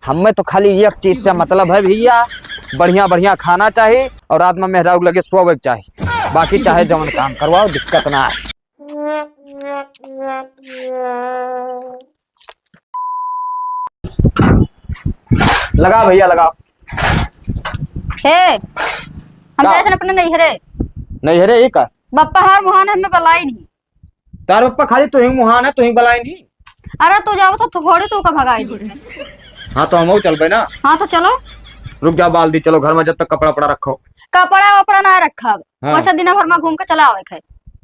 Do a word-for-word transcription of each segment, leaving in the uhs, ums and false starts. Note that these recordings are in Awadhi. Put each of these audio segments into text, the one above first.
हमें तो खाली एक चीज से मतलब है भैया, बढ़िया बढ़िया खाना चाही और रात में मेहरारू लगे सोवे के चाही, बाकी चाहे जवन काम करवाओ, दिक्कत ना है। लगा भैया, लगा। हे, हम का? जाए थे अपने नैहरे। नैहरे ही का? बप्पा हमार मुहान है, हमें बलाई नहीं। तार बप्पा खाली तू ही मुहान है, तू ही बलाई नहीं। अरे तू जाओ तो थोड़ी तू का भगाई दी। हाँ तो हम चलबे ना। हाँ तो चलो। रुक जाओ बाल दी, चलो घर में जब तक कपड़ा वपड़ा रखो। कपड़ा वपड़ा ना रखब। हाँ। वैसे दिन भर में घूम के चला आवे के।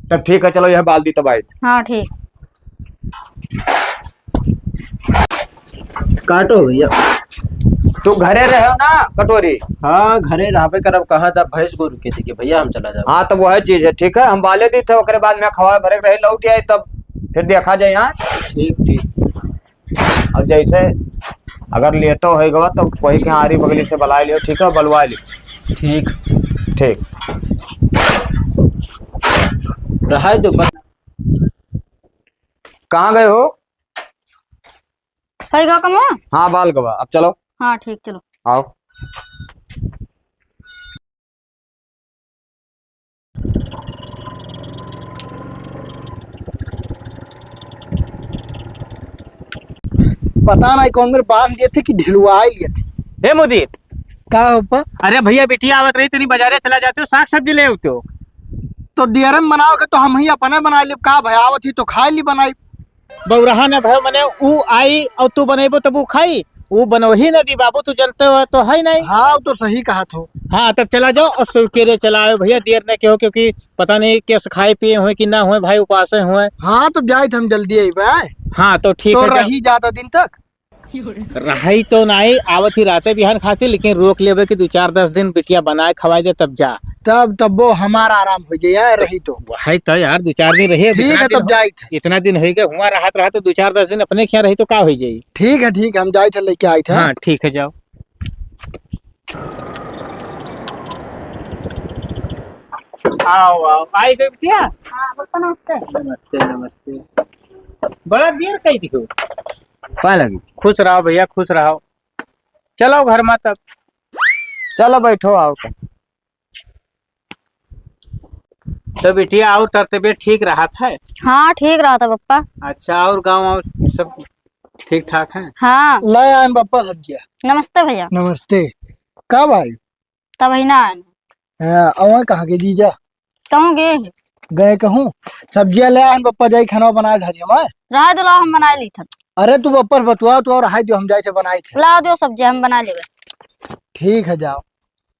तब ठीक है, चलो यह बाल दी तब आए। हाँ ठीक। काटो भैया। तू घरे रहो ना कटोरी? हाँ, घरे रहबे करब, कहाँ तब भैंस गोरू के देखे भैया, हम चला जाब। हाँ, तो वह चीज है, ठीक है, हम बाले दी थे, ओकरे बाद में खवा भरे के रही, लौट आए, तब फिर देखा जाए यहाँ। ठीक, ठीक। और जैसे अगर लेटो हो गवा तो वही के आरी बगली से बुला लियो, ठीक है, बुलवा लियो। ठीक। ठीक। रहा है तो बस। कहाँ गए हो? है गा कमवा? हाँ, बाल गवा। अब चलो। हाँ, ठीक, चलो। आओ। पता नहीं कौन मेरे बांध दिए थे कि ढिलवाए लिए थे। हे मुदीर। का हो पा? अरे भैया, बिटिया आवत रही, तनी बाजारे चला जाते हो, साग सब्जी ले आते हो। तो दियरे में बनाओ के तो हम ही अपने बना लेब, का भाई, आवत ही तो खाए ली बनाई। बौरहा न भयो मने, ऊ आई और तू बनेबो तब ऊ खाई, ऊ बनवही न दी बाबू, तू जनते हो तो है नहीं। हाँ, वो तो सही कहा थो। हाँ, तब चला जाओ और सुकेरे चला आयो भैया, देर न कहो, क्योंकि पता नहीं कैसे खाए पिए हुए कि ना हुए, भाई उपासे हुए। हाँ, तो जाए थे हम जल्दी आई बे। हाँ, तो ठीक तो है, जाओ। रही ज्यादा दिन तक? रही तो नहीं, आवत ही राते बिहान खातिर, लेकिन रोक लेबे कि दो चार दस दिन बिटिया बनाए खवाए दे तब जा। तब, तब वो हमारा आराम हो जाए, यहाँ रही तो। वही तो यार, दो चार दिन रहिए, ठीक इतना है, दिन तब हो, जाई थे। इतना दिन हो गए, हुआ रहत रहा तो दो चार दस दिन अपने क्या रही तो का हो जाई? ठीक है, ठीक है, हम जाई थे, लेके आई थे। हाँ, ठीक है, जाओ। आओ, आओ, आई गई बिटिया? हाँ, बोलता नमस्ते। नमस्ते, नमस्ते। बड़ा देर कई दियो। का लगी? खुश रहो भैया, खुश रहो। चलो घर में तब। चलो बैठो, आओ तो। तो बिटिया, और तर तबीयत ठीक रहत है? हाँ, ठीक रहत है पप्पा। अच्छा, और गाँव और सब ठीक ठाक है? हाँ। ले आन पप्पा सब्जिया। नमस्ते भैया। नमस्ते। कब आई? तब ही ना आन। हाँ, अवा कहाँ के जीजा? कहूँ गए हैं। गए कहूँ? सब्जिया ले आन पप्पा, जाई खाना बनाए धरिया में। रहा दो, लाओ हम बनाए ली था। अरे तू पप्पा से बतुआ तो, और हाय जो हम जाए थे बनाए थे। लाओ दो सब्जिया हम बनाए लेबे। ठीक है, जाओ।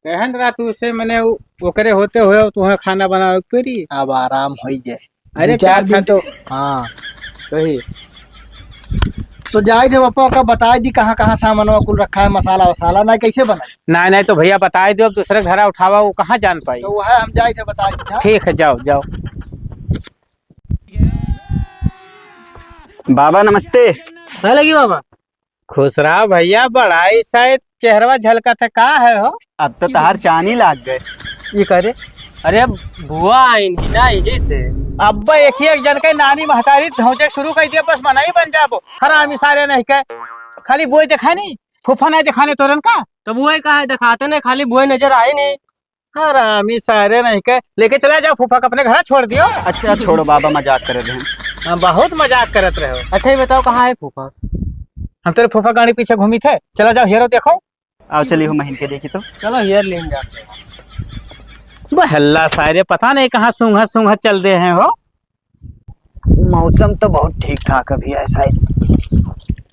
कहन रहा तू से, मने उ-, ओकरे होते हुए तुम्हें खाना बनावे के पड़ी। अब आराम होई जाए। अरे दो चार चार दिन तो, हाँ। सही। तो जाए दे पप्पा का बताए दी कहाँ कहाँ सामानवा कुल रखा है, मसाला वसाला, ना कैसे बनाए? नहीं, नहीं तो भैया बताए दो, अब दूसरे घर उठावा, वो कहाँ जान पाई? तो वह हम जाए थे बताए दी, हाँ? ठीक है, जाओ, जाओ। बाबा नमस्ते। हाँ लगी बाबा। खुश रहा भैया, बड़ा ही शायद चेहरवा झलकत है, का है हो? अब तो तहार चानी लाग गए। ये करे? अरे बुआ आइन ही ना, यही से। अब एक ही एक जन के नानी महतारी धौंचे शुरू कर दिया, बस मनाई बन जाबो। हरामी सारे नहीं के, खाली बुआ दिखाई नहीं, फूफा नहीं दिखाने तोरन का। तब वही कहा है, दिखाते नहीं, खाली बुआ नजर आए नहीं। हरामी सारे नहीं के, लेके चला जाओ फूफा के अपने घर छोड़ दियो। अच्छा छोड़ो बाबा, मजाक करे रहे। हाँ, बहुत मजाक करत रहे हो। अच्छा ये बताओ कहाँ है फूफा? हम तेरे फूफा गाड़ी पीछे घूमी थे, चला जाओ हेरो देखो। आओ चलिए हो महीन के देखी तो। चलो हेर लेन जाते हैं। बहल्ला सारे पता नहीं कहाँ सूंघत सूंघत चल दे हैं हो। मौसम तो बहुत ठीक ठाक है भैया, ऐसा ही।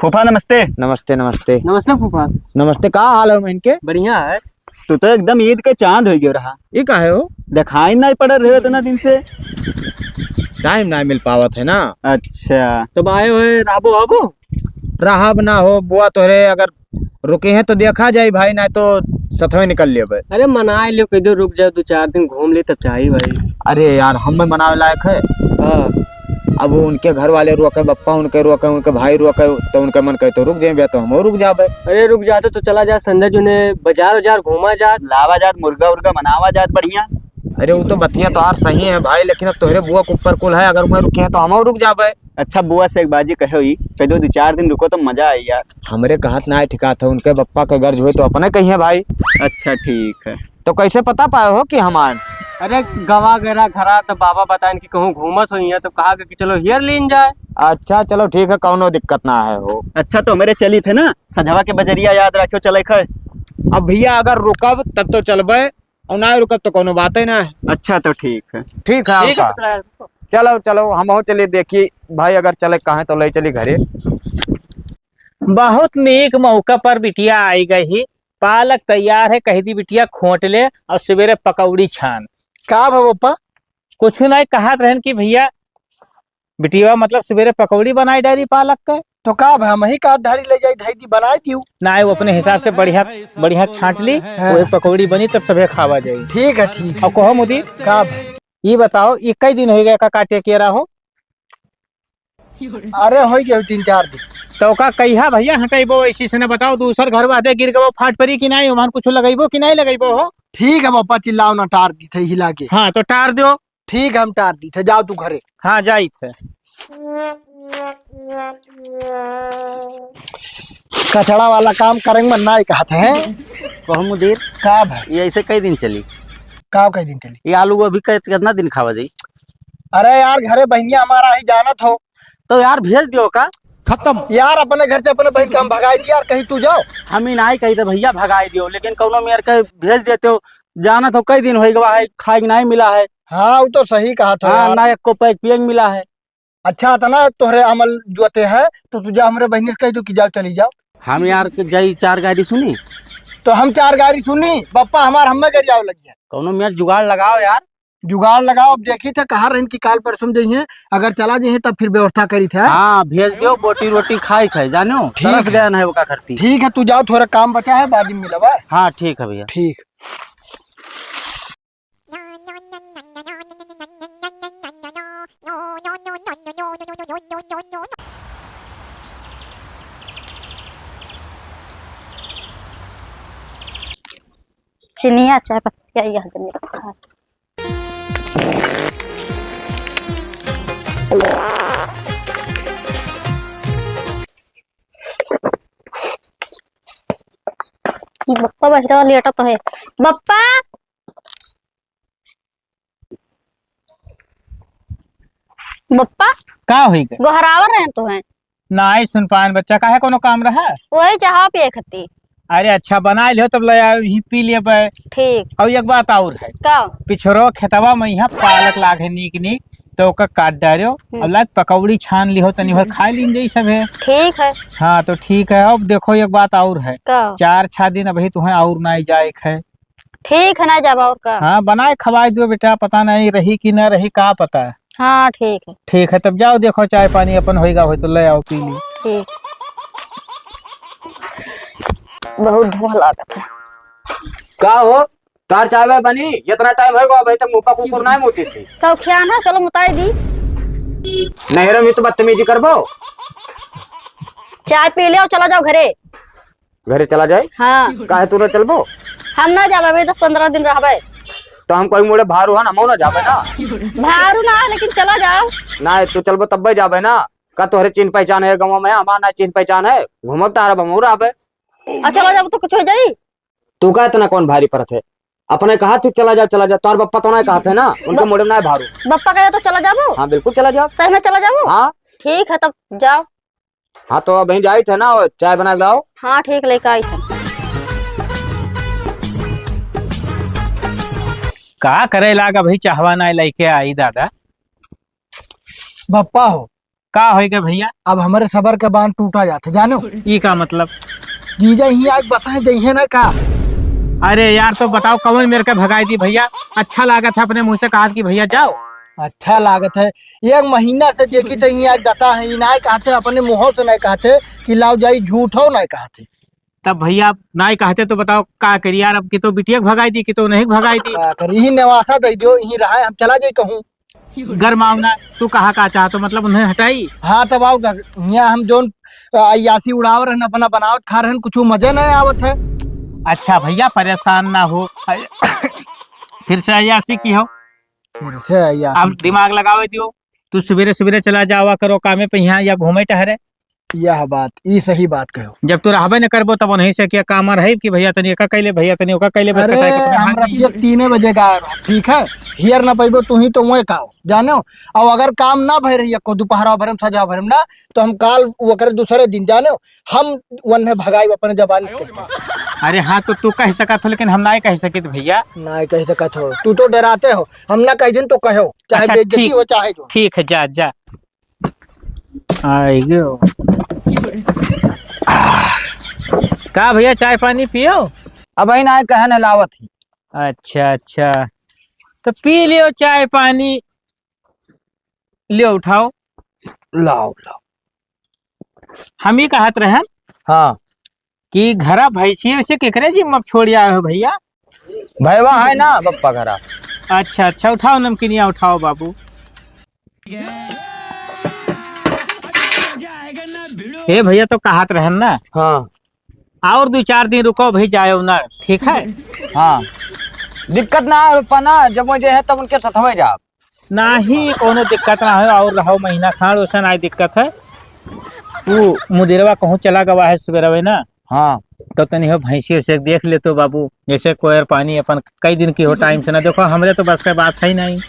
फूफा नमस्ते। नमस्ते, नमस्ते। नमस्ते फूफा। नमस्ते, का हाल है इनके? बढ़िया है। तू तो एकदम ईद के चांद हो गयो रहा। ये का है हो? दिखाई नहीं पड़ रहे हो इतना दिन से। टाइम नहीं मिल पावत है ना। अच्छा। तब आए हुए रहबो आबो? रहब ना हो बुआ, तोहरे अगर रुके हैं तो देखा जाए भाई, नहीं तो सथवे निकल लेबे। अरे मनाए लियो, कह दो रुक जाओ, दो चार दिन घूम ले तब चाही भाई। अरे यार, हम में मनावे लायक है? हाँ। अब वो उनके घर वाले रोके, बप्पा उनके रोके, उनके भाई रोके, तो उनके मन कहे तो रुक जाए, तो हम रुक जाबे। अरे रुक जाते तो चला जा संध्या जुने बाजार उजार घूमा जात। लावा जात, मुर्गा उर्गा बनावा जात बढ़िया। अरे, वो तो बतिया तोहार सही है भाई, लेकिन अब तोहरे बुआ के ऊपर कुल है, अगर वहीं रुके हैं तो हम रुक जाबे। अच्छा, बुआ से एक बाजी कहो ही, कह दो, दो चार दिन रुको तो मजा आई यार। हमरे कहत ना है ठिकात है, उनके बप्पा के गर्ज हुए तो अपने कहिए भाई। अच्छा, ठीक है। तो कैसे पता पाए हो कि हमार? अरे, गवा गरा घरा तो बाबा बताइन कि कहूँ घूमत होइहैं, तो कहा कि चलो हियर लीन जाए। अच्छा, चलो ठीक है, कौनो दिक्कत ना है हो। अच्छा, तो हमरे चली थे ना, सझवा के बजरिया याद रखियो, चले खे। अब भैया अगर रुकब तब तो चलबे, और ना रुकब तो कौनो बात ही ना है। अच्छा, तो ठीक है। ठीक है, ठीक है, हमका। चलो, चलो, हम हो चलिए, देखी भाई, अगर चले कहें तो ले चली घरे। बहुत नीक मौका पर बिटिया आई गई ही। पालक तैयार है, कह दी बिटिया खोट ले और सवेरे पकौड़ी छान। का भा पप्पा? कुछ नहीं, कहत रहन कि भैया बिटिया मतलब सवेरे पकौड़ी बनाई डारी पालक के। तो का भा, हम ही काट धारी ले जाई, धई दी, बनाई दियो। ना, वो अपने हिसाब से बढ़िया, बढ़िया छांट ली, हाँ। वही पकौड़ी बनी तब सभे खावा जाई। ठीक है, ठीक है। और कहो मुदीर, का भा? ये बताओ, ये कई दिन हो गया का काटे के रहो? अरे, हो गया तीन चार दिन। तो का कहिया भैया हटैबो, ऐसी से न बताओ, दूसर घर वादे गिर गबो, फाट परी कि नहीं, ओमन कुछ लगैबो कि नहीं लगैबो हो? ठीक है पप्पा, चिल्लाओ ना, टार दी थे हिला के। हाँ, तो टार दो। ठीक है, हम टार दी थे, जाओ तू घरे। हाँ, जाई थे। कचड़ा वाला काम करेंगे, मन ना ही कहत है। कहो मुदीर, का भाई? ये ऐसे कई दिन चली? का कई दिन चली? ये आलू गोभी का कितना दिन खावा जाई? अरे यार, घरे बहिनिया हमारा ही जानत हो। तो यार, भेज दियो का? खत्म। यार, अपने घर से अपने बहन के हम भगाई दिया, यार, कहीं तू जाओ। हम ही नाई कही थे भैया, भगाई दियो, लेकिन कौनो मेर के भेज देते हो। जानत हो, कई दिन हो गवा है, खाए के नाई मिला है। हाँ, वो तो सही कहा था हाँ, यार। ना एक को पैक पिए के मिला है। अच्छा, इतना तोहरे अमल जोते है, तो तू जा हमरे बहिनी से कह दो कि जाओ, चली जाओ। हम यार के जाई चार गाड़ी सुनी। तो हम चार गाड़ी सुनी, बप्पा हमार हमें गरियाव लगी है। कौनो मेर जुगाड़ लगाओ यार। जुगाड़ लगाओ, अब देखी थे कहाँ रहन कि काल परसों जइहे, अगर चला जइहे तब फिर व्यवस्था करी थे। हाँ, भेज दियो, बोटी रोटी खाई खाई, जानो, ठीक तरस है। गया है ओका खरती। ठीक है, तू जाओ, थोड़ा काम बचा है, बाद में मिलबा। हाँ, ठीक है भैया। ठीक। चिनिया चाय पत्ती आई है मेरे पास। बप्पा बहिरा लेटत है। बप्पा, बप्पा, का होई गए? गोहरावर रहे तो हैं। नाई सुन पान बच्चा, काहे कोनो काम रहा? वही चाह पिए खती। अरे अच्छा, बनाए लियो तब ले आओ, यहीं पी लेबे। ठीक। और एक बात और है। का? पिछरो खेतवा में यहाँ पालक लाग है नीक नीक, तो ओका काट डारियो, हम्म। और लाग पकौड़ी छान लिहो, तनी भर खाए लीन जाई सब है। ठीक है। हाँ तो ठीक है। अब देखो एक बात और है। का? चार छह दिन अभी तुम्हें और ना जाए है। ठीक है, ना जाब और का। हाँ, बनाए खवाए दियो बेटा, पता नहीं रही कि ना रही, का पता। हाँ, ठीक है। ठीक है, तब जाओ, देखो, चाय पानी अपन होइगा, होई तो ले आओ, पी ली। ठीक। बहुत धुआं लागत है। का हो, तार चाय बनी? इतना टाइम होइगा, अभी तक मुँह पर कुकुर ना मुती थी। सौखियान है, चलो मुताई दी। नहरे में तो बदतमीजी करबो। चाय पी ले और चला जाओ घरे। घरे चला जाए? हाँ। काहे तू ना चलबो? हम ना जाबे, अभी दस पन्द्रह दिन रहबे। तो हम कोई मोड़े भारू हन, हमहू ना जाबे ना। भारू ना, लेकिन चला जाओ। ना, तू चलबो तब्बे जाबे ना। का तोहरे चिन्ह पहचान है गाँव में? हमार ना चिन्ह पहचान है, घूमब टहरब हमहू रहबे। आ, चला जाओ तो कुछ हो जाई? तू का इतना कौन भारी परत है? अपने कहा तू चला जाओ, चला जाओ, तोर बप्पा तो ना कहत है ना, उनके ब-, मोड़े में ना भारू। बप्पा कहे तो चला जाबो? हाँ, बिल्कुल चला जाओ। सही में चला जाबो? हाँ। ठीक है, तब जाओ। हाँ, तो अबहीं जाई थे ना, चाय बना के लाओ। हाँ, ठीक, लेके आई थे। का करे लाग, अभी चाहवा ना लेके आई दादा। बप्पा हो। का होई गए भैया? अब हमरे सबर के बांध टूटा जात है, जानो। ई का मतलब? जीजा ही आज बताए जइहे ना का। अरे यार, तो बताओ कौन मेरे के भगाई दी भैया? अच्छा लागत है अपने मुँह से कहा कि भैया जाओ। अच्छा लागत है, एक महीना से देखी थे, यहाँ जाता है, ई नाय कहते, अपने मुँहों से नाय कहते कि लाओ जाई, झूठो नाय कहते। तब भैया नाय कहते तो बताओ का करी यार, अब कि तो बिटिया के भगाई दी, कि तो नहीं भगाई दी। का करी, यही नेवासा दे दो, यही रहा है, हम चला जाई कहूँ। गरमाओ ना, तू कहा का चाहतो, मतलब उन्हें हटाई? हाँ, तब आओ ना, यहाँ हम जोन, अ, अय्यासी उड़ाव रहन, अपना बनावत खा रहन, कुछ मजे नहीं आवत है। अच्छा भैया, परेशान ना हो। फिर से अय्यासी किहो। फिर से अय्यासी अब किहो। दिमाग लगावे दियो, तू सुबेरे सुबेरे चला जावा करो कामे पे, यहाँ या घूमे टहरे। यह बात, ई सही बात कहो। जब तू रहबे न करबो, तब उन्हीं से क्या काम रहे कि भैया तनी एका कैले, भैया तनी ओका कैले, बस अरे, कटाई कपड़ा हम हाथ रतिया तीने बजे का आए रहो, ठीक है? हियर ना पैबो तू ही तो मोए काओ, जानो? और अगर काम ना भय रही को दोपहरा भरम सजा भरम ना, तो हम काल ओकरे दूसरे दिन, जानो? हम वन्ने भगाई अपने जबान पे। अरे हाँ, तो तू कह सकत हो, लेकिन हम नाय कह सकित भैया। नाय कह सकत हो, तू तो डराते हो, हम ना कह दिन तो कहो, चाहे अच्छा, बेइज्जती ठीक, हो, चाहे जो। ठीक है, जा, जा। आइगो। का भैया, चाय पानी पियो? अबहीं नाय, कहन लावत ही। अच्छा, अच्छा, तो पी लियो चाय पानी, लियो उठाओ। लाओ, लाओ। हम ही कहत रहन। हाँ। कि घरा भैंसिया से केकरे जिम्मा छोड़ आए हो भैया? भैवा है ना बप्पा घरा। अच्छा, अच्छा, उठाओ नमकीनिया, उठाओ बाबू। ए भैया, तो कहत रहन ना। हाँ। और दो चार दिन रुको भाई, जायो ना, ठीक है? हाँ, दिक्कत ना है बप्पा ना, जब वो जे है तब उनके सथवे जाब। नाही, कोनो दिक्कत ना हो, और रहो महीना खान, ओसे नाय दिक्कत है। तू मुदिरवा कहूँ चला गवा है सुबेरवे ना। हाँ। तो तनी हो भैंसी उसे देख ले तो बाबू, जैसे कोयर पानी अपन कई दिन की हो टाइम से ना देखो, हमरे तो बस का बात है ही नहीं।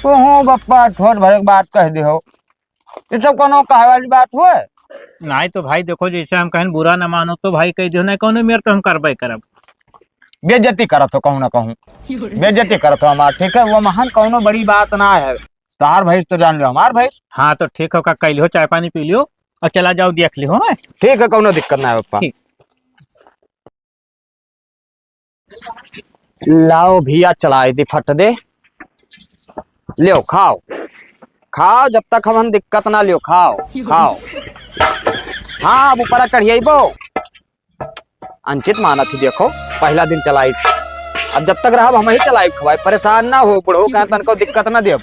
तो हो बप्पा, ठोट भर एक बात कह दे हो, ये सब कोनो कहे वाली बात हुए? नहीं तो भाई देखो, जैसे हम कहें बुरा ना मानो तो भाई कह दियो, नहीं कोनो मेर तो हम कार्रवाई करब। बेइज्जती करत हो कहूँ ना कहूँ, बेइज्जती करत हो हमार, ठीक है? वो महान कौनो बड़ी बात ना है, तोहार भैंस तो जान लो हमार भैंस। हाँ तो ठीक हो, का कैलियो, चाय पानी पी लियो और चला जाओ, देख लियो, हैं? ठीक है, कौनो दिक्कत ना है पप्पा। ठीक। लाओ भैया, चलाए दे फट दे, लियो खाओ, खाओ, जब तक हमन दिक्कत ना लियो, खाओ, खाओ। हाँ, अब ऊपरा चढ़ियाइबो। अंचित मानत ही, देखो, पहला दिन चलाई। अब जब तक रहब, हम ही चलाई खवाई, परेशान ना हो, बुढ़ऊ का तनको दिक्कत ना देब।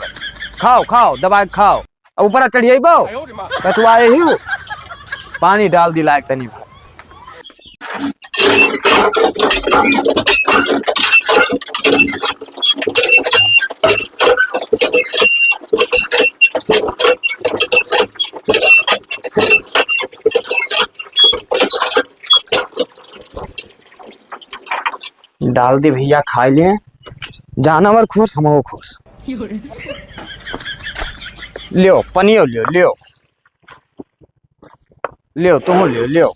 खाओ, खाओ, दबाए खाओ। अब ऊपर चढ़ियाइबो, कटुआए ही हो। पानी डाल दी लायक तनी भर। डाल दी भैया, खाई ले। जानवर खुश, हमहू खुश। लियो, पनियो लियो, लियो। लियो, तुहू लियो, लियो।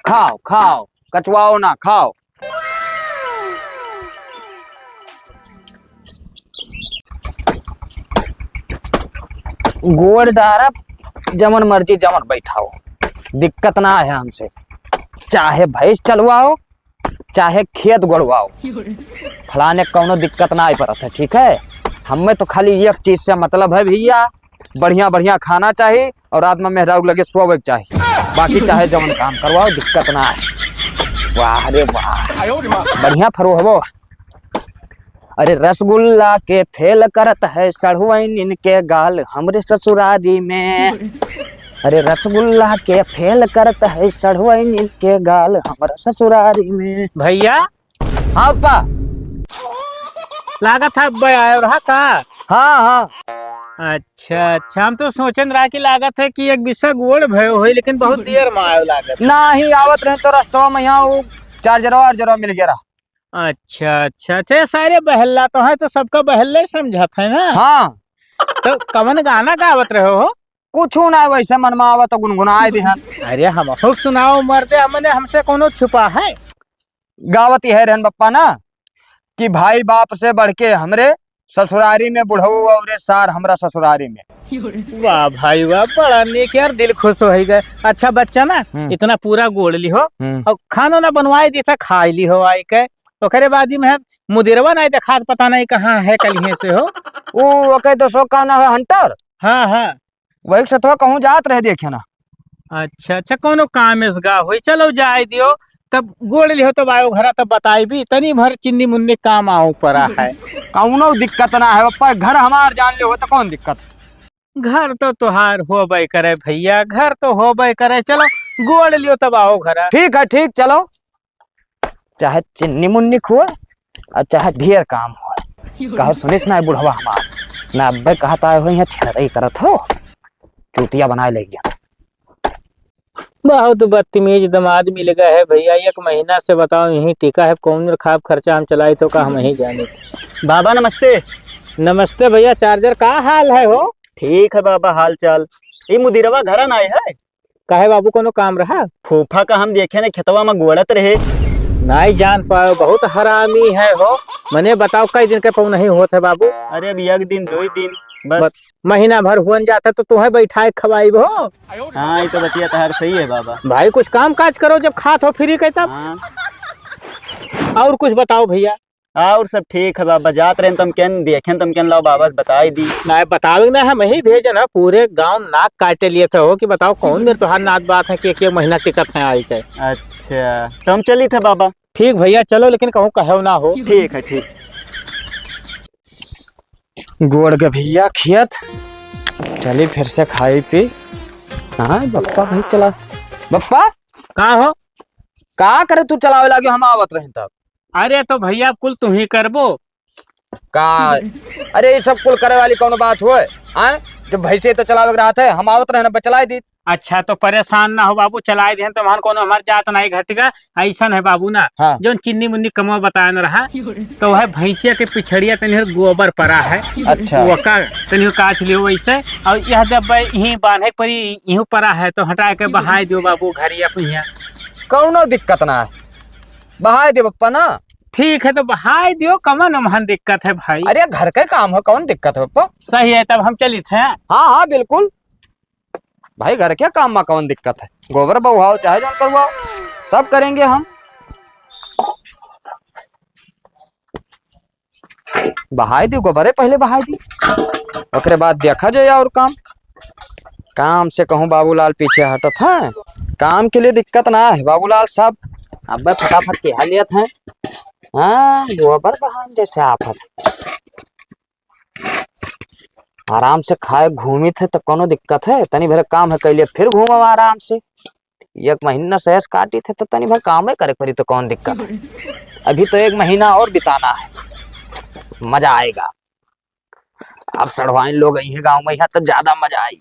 खाओ, खाओ, कचवाओ ना, खाओ। गोड़ डारब, जमन मर्जी जमन बैठाओ, दिक्कत ना है हमसे। चाहे भैंस चलवाओ, चाहे खेत गोड़वाओ, फलाने कौनो दिक्कत ना आई परत है, ठीक है? हमें तो खाली एक चीज से मतलब है भैया, बढ़िया बढ़िया खाना चाही और रात में मेहरारू लगे सोवे के चाही, बाकी चाहे जवन काम करवाओ, दिक्कत ना है। वाह रे वाह, बढ़िया फरोहबो। अरे रसगुल्ला के फेल करत है सढ़ुआइन के गाल हमरे ससुरारी में। अरे रसगुल्ला के फेल करत है सढ़ुआइन के गाल हमरा ससुरारी में। भैया। हाँ पा। लागत है अब्बे आयो रहा का? हाँ, हाँ। अच्छा, अच्छा, हम तो सोचन रहा कि लागत है कि एक बिस्सा गोड़ भयो होई, लेकिन बहुत देर में आयो लागत। नाही, आवत रहे तो रस्तवा में यहाँ वो चार्जरवा वार्जरवा मिल गया रहा। अच्छा, अच्छा, अच्छा, ये सारे बहल्ला तो है, तो सबका बहल्ले समझत है ना? हाँ। तो कवन गाना गावत रहे हो? कुछ ना, वैसे मन में आवत तो गुनगुनाए दिहन। अरे हमहू सुनाओ मर्दे, हमने, हमसे कोनो छुपा है? गावत यह रहन बप्पा ना कि भाई बाप से बढ़ के हमरे ससुरारी में बुढ़ऊ और सार हमरा ससुरारी में। वाह भाई वाह, बड़ा नीक यार, दिल खुश हो गए। अच्छा बच्चा ना, हम्म। इतना पूरा गोड़ लिहो हम्म। और खानो ना बनवाए देता, खाई लिहो आई के। ओकरे बाद ही में मुदिरवा नहीं देखात, पता नहीं कहाँ है कलिहे से हो। वो ओके दोस्तों का ना है हंटर। हाँ, हाँ। वही सथवा कहूँ जात रहे देखे ना। अच्छा, अच्छा, कोनो काम एस गा होई, चलो जाए दियो, तब गोड़ लिहो, तब आयो घरा, तब बताई भी, तनी भर चिन्नी मुन्नी काम आओ परा है। कौनो दिक्कत ना है, पर घर हमार जान लिहो तो कौन दिक्कत? घर तो तोहार होबे करे भैया, घर तो होबे करे, चलो गोड़ लियो तब आओ घरा। ठीक है, ठीक, चलो। चाहे चिन्नी मुन्नी खुआ, और चाहे ढेर काम हो। कहो सुनिस ना बुढ़वा हमार, ना अब्बे कहत आए हो, यहाँ छिनरई करत हो, चूतिया बनाए ले गया। बहुत बदतमीज दमाद मिल गए है भैया, एक महीना से बताओ यहीं टिका है, कौन खाब खर्चा हम चलाई तो का हम ही जानी। बाबा नमस्ते। नमस्ते भैया, चार्जर का हाल है हो? ठीक है बाबा, हाल चाल। ई मुदिरवा घरा नाई है? काहे बाबू, कोनो काम रहा? फूफा का हम देखे ने खेतवा में गोड़त रहे। नाई जान पायो, बहुत हरामी है हो। मने बताओ, कई दिन के पौनही होत है बाबू? अरे अब एक दिन, दो ही दिन बस। बस। महीना भर हुअन जात है तो तुहे बैठाए खवाई हो। हाँ, ये तो बतिया तहार सही है बाबा। भाई कुछ काम काज करो, जब खात हो फ्री के तब। हाँ। और कुछ बताओ भैया। और सब ठीक है बाबा, जात रहेन तम केन देखेन तम केन लाओ बाबा से बताई दी। ना बतावे ना, हम ही भेजन है, पूरे गांव नाक काटे लिए थे हो कि बताओ कौन मेरे तोहार नात बात है कि एक एक महीना टिकट है आई के। अच्छा, तो हम चली थे बाबा। ठीक भैया चलो, लेकिन कहूँ कहो ना हो। ठीक है, ठीक। गोड़ के भैया खेत, चली फिर से खाई पी। हाँ बप्पा भाई चला। बप्पा का हो? का करे तू चलावे लागे, हम आवत रहे तब। अरे तो भैया कुल तू ही करबो का? अरे ये सब कुल करे वाली कौनो बात होए? आए, जब भैंसे तो चलावे के रहत है, हम आवत रहे ना, चलाए दी। अच्छा, तो परेशान ना हो बाबू, चलाए देहन तो हमार कोनो हमार जात नाई घटिका, ऐसन है बाबू ना, हाँ। जोन चिन्नी मुन्नी कमवा बताए न रहा, तो वह भैंसिया के पिछड़िया तनी हर गोबर पड़ा है। अच्छा। वो का तनी काछ लियो वैसे, और यह जब यहीं बांधे परी, यहीं पड़ा है, तो हटा के बहाए दियो बाबू घरिया कुइया। कौनो दिक्कत ना है, बहाए दे बप्पा ना। ठीक है, तो बहाए दियो, कमन उमहन दिक्कत है भाई? अरे घर के काम हो, कौन दिक्कत है बप्पा? सही है, तब हम चलित हैं। हाँ, हाँ, बिल्कुल। भाई, घर के काम में कौन दिक्कत है? गोबर बउहाओ, चाहे जौन करवाओ, सब करेंगे हम। बहाई दी गोबरे, पहले बहाई दी, ओकरे बाद देखा जाए और काम। काम से कहूँ बाबूलाल पीछे हटत है, काम के लिए दिक्कत ना है बाबूलाल साहब। अब फटाफट के लेत हैं। हाँ, गोबर बहान जैसे आफत। आराम से खाए घूमित है तो कौनो दिक्कत है? तनी भर काम है कैलिए फिर घूमो आराम से। एक महीना से ऐश काटित है तो तनी भर कामे करे पड़ी तो कौन दिक्कत है? अभी तो एक महीना और बिताना है, मजा आएगा। अब सड़वाइन लोग आई हैं गाँव में यहाँ तब ज्यादा मजा आई।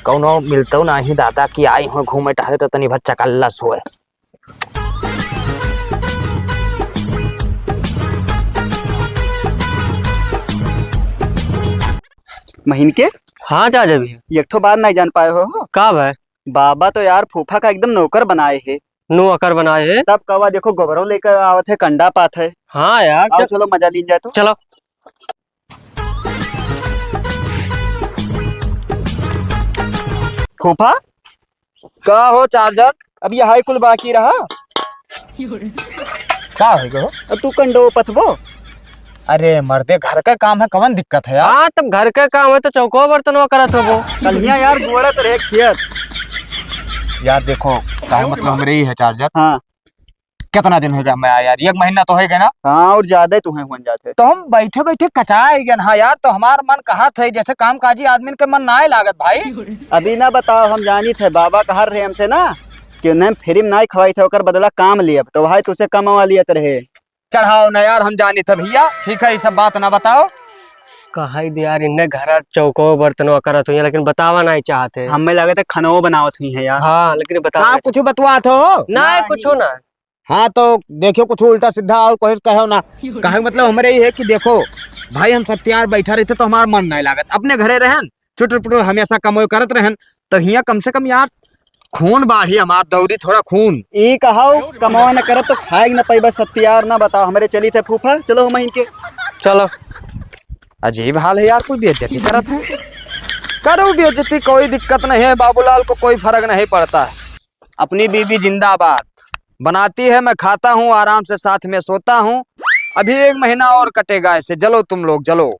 कौनो मिलतो नहीं दादा कि आई हो घूमे टहरे तो तनी भर चकल्लस होए। महीन के? हाँ चाचा भैया। एक ठो बात नहीं जान पाए हो, हो? का भाई? बाबा तो यार फूफा का एकदम नौकर बनाए है। नौकर बनाए है? तब कवा देखो गोबरो लेकर आवत है, कंडा पात है। हाँ यार, आओ चल। चलो मजा लीन जाए तो। चलो। फूफा, का हो चार्जर, अब यह हाई कुल बाकी रहा? का हो गो? अब तू कंडो पथबो? अरे मर्दे, घर का काम है, कवन दिक्कत है यार? हाँ, तब घर का काम है तो चौको बर्तनवा करत होबो। कलिया यार गोड़त रहे खेत। यार देखो, काहे मतलब हमरे ही है चार्जर। हाँ। कितना दिन हो गया हमें आया यार, एक महीना तो हो गया ना। हाँ, और ज्यादा ही तुम्हें हुन जाते। तो हम बैठे बैठे कचाए गए ना यार, तो हमार मन कहा थे जैसे काम काजी आदमी के मन ना लागत भाई। अभी ना बताओ, हम जानी थे बाबा कहा रहे हमसे ना कि उन्हें फ्री में ना खवाई थे, ओकर बदला काम लियब, तो भाई तुझसे कमवा लियत रहे। चढ़ाओ ना यार, हम जानी थे भैया, ठीक है, ये सब बात ना बताओ। कहा ही दे यार, इन्हें घर चौको बर्तनवा करत हुई है, लेकिन बतावा नहीं चाहते। हमें लगे थे खानो बनावत हुई है यार। हाँ, लेकिन बतावा का नहीं कुछ बतवात हो? नहीं, नहीं। कुछ ना। हाँ, तो देखियो, कुछ उल्टा सीधा और कोशिश कहो ना। कहे का मतलब हमरे ये है कि देखो, भाई, हम सत्यार बैठा रहते तो हमार मन नहीं लागत। अपने घरे रहन, चुटर पुटर हमेशा कमोय करत रहन, तो हियाँ कम से कम यार खून बाढ़ी हमार, दौरी थोड़ा खून। ई कहाओ, कमावा न करत तो खाए न पैबा सत्यार ना बताओ। हमरे चली थे फूफा, चलो हम इनके। चलो। अजीब हाल है यार, कोई बेइज्जती करत है। करो बेइज्जती, कोई दिक्कत नहीं है, बाबूलाल को कोई फर्क नहीं पड़ता है। अपनी बीबी जिंदाबाद। बनाती है, मैं खाता हूँ, आराम से साथ में सोता हूँ। अभी एक महीना और कटेगा ऐसे। चलो तुम लोग, चलो।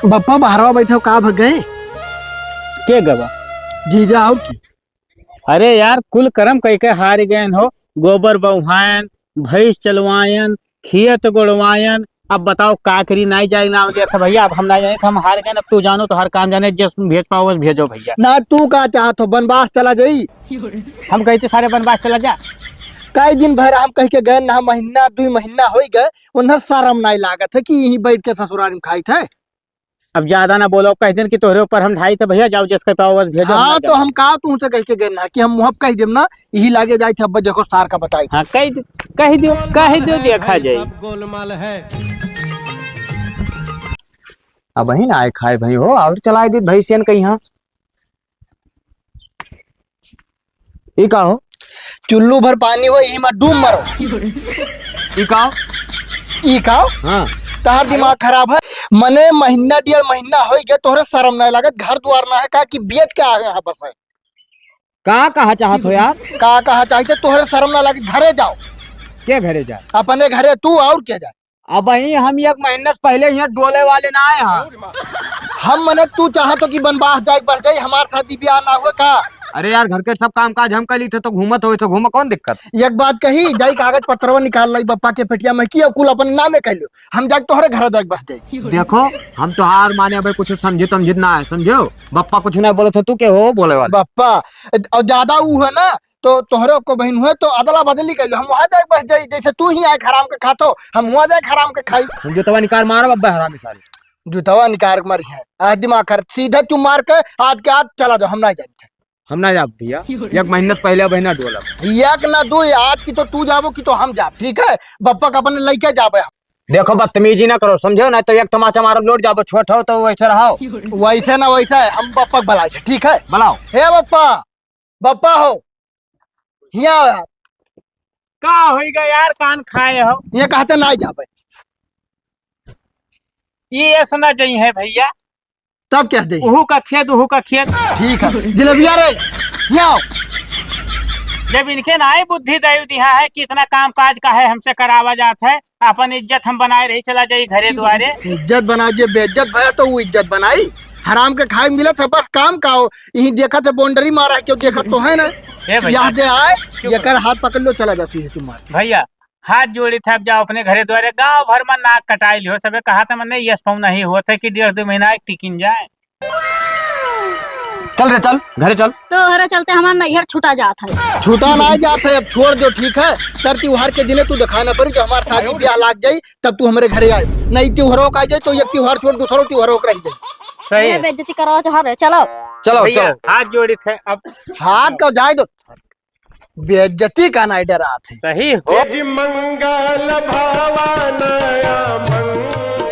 बप्पा, बाहरवा बैठो, का भग गए? के गवा? जीजा, और की? अरे यार, कुल करम कई के हार गए हो। गोबर बउहायन, भैंस चलवायन, खेत गोड़वायन, अब बताओ का करी, नाहीं जाए नाम लेत है भइया। अब हम नाहीं जाए, हम हार गए। अब तू जानो तो हर काम जाने, जस भेज पाओ बस भेजो भइया। ना तू का चाहत हो, बनवास चला जाई? हम कहित है सारे बनवास चला जा। कई दिन भर हम कहिके गए ना, महीना दुइ महीना होइ गए, उन्हें शर्म नाहीं लागत है कि यहीं बैठ के ससुरारी में खाइत है। अब ज्यादा ना बोलो, कहि देन कि तोहरे ऊपर हम ढाइत है भइया, जाओ जस कहि पाओ बस भेजो, हम हाँ, ना तो जाए। हम का तुमसे कहिके गए ना कि हम मुँह कहि देम ना, यही लागे जाइत है, अब देखो सार का बताई। हाँ, कहि दे, कहि दियो, कहि दियो, देखा जाई। सब गोलमाल है। अबहिन आए खाए भई हो, और चलाए दीत भइसियन कइहाँ। ई का हो? चुल्लू भर पानी हो, इही मा डूब मरो। ई का हो? ई का हो? हाँ। तहार दिमाग खराब है। मने महीना डेढ़ महीना होइ गए, तोहरे शर्म नाहीं लागत, घर द्वार ना है का कि बेच के आए हैं बस है। का कहा चाहत हो यार? का कहा चाहत है, तोहरे शर्म नाहीं लागत, घरे जाओ। के घरे जाए? अपने घरे तू और के जाए? अबहीं हम एक महीने से पहिले हियाँ डोले वाले ना आए हैं। हम मने तू चाहत हो कि बनवास जाए बढ़ जाए, हमार शादी ब्याह ना हुए का? अरे यार, घर के सब काम काज हम कर ली थे तो घूमत हो तो घूमो, कौन दिक्कत? एक बात कही, जाई कागज पत्रवा निकाल लाई बप्पा के पेटिया में कि अब कुल अपन नामे कर लो, हम जाए तोहरे घर जाए बढ़ जाए। देखो, हम तोहार माने अबे कुछ समझे तमझे ना है, समझो? बप्पा कुछ ना बोले थे, तू के हो बोले वाले? बप्पा, और ज्यादा ऊ है ना, तो तोहरे को बहिन हुए तो अदला बदली कर लो, हम वहाँ जाए बस जाई, जैसे तू ही आए हराम के खातो, हम वहाँ जाए हराम के खाई। हम जुतवा निकार मारब अब्बे हरामी साले। जुतवा निकार मारी है, आज दिमाग खराब, सीधा चुप मार के आज के आज चला जाओ, हम ना जाए। हम ना जाब भइया, एक महीना से पहिले अबहीं ना डोलब। एक ना दो, आज की तो तू जाबो कि तो हम जाब, ठीक है? बप्पा का अपन लइके जाबे हम। देखो बदतमीजी ना करो, समझो ना तो एक तमाचा मारब लौट जाबो, छोट हो तो वैसे रहो। वैसे ना वैसा है, हम बप्पा के बुलाए थे, ठीक है? बुलाओ। हे बप्पा, बप्पा हो, हियाँ आओ यार। का होइगा यार, कान खाए हो? ये कहते ना जाबे। ये ऐसा ना जइहैं भइया। तब कह दे। उहू का खेत, उहू का खेत। ठीक है, जिलेबिया रे, हियाँ आओ। जब इनके ना ही बुद्धि दे दिया है कि इतना काम काज का है हमसे करावा जात है, अपन इज्जत हम बनाए रही, चला जाई घरे दुआरे। इज्जत बना जे, बेइज्जत भया तो वो इज्जत बनाई। हराम के खाए मिलत है, बस काम का हो। यही देखत है, बाउंड्री मारा है, क्यों देखत तो है ना। ए भइया, यहाँ दे आए, चुप। एकर हाथ पकड़ लो, चला जाती है तुम्हारे। भइया, हाथ जोड़ी थे, अब जाओ अपने घरे द्वारे, गाँव भर में नाक कटाई लियो, सबे कहा था मने यस पाऊ नहीं होत है कि डेढ़ दो महीना एक टिकिन जाए। चल रे, चल, घरे चल। तोहरे चलते हमार नैहर छुटा जात है। छुटा ना जात है, अब छोड़ दो, ठीक है? तर त्योहार के दिने तू दिखाना पड़ी, जो हमार शादी ब्याह लाग जाई, तब तू हमरे घरे आए। नहीं त्योहारों का आ जाए, तो एक त्योहार छोड़, दूसरों त्योहारों का रह जाए। सही ये है। बेइज्जती करवा चाह रहे, चलो। चलो, भइया, चलो। हाथ जोड़ी थे, अब हाथ का जाए दो। बेइज्जती का नाहीं डरात है। सही हो। तेज मंगल भवन या मंगल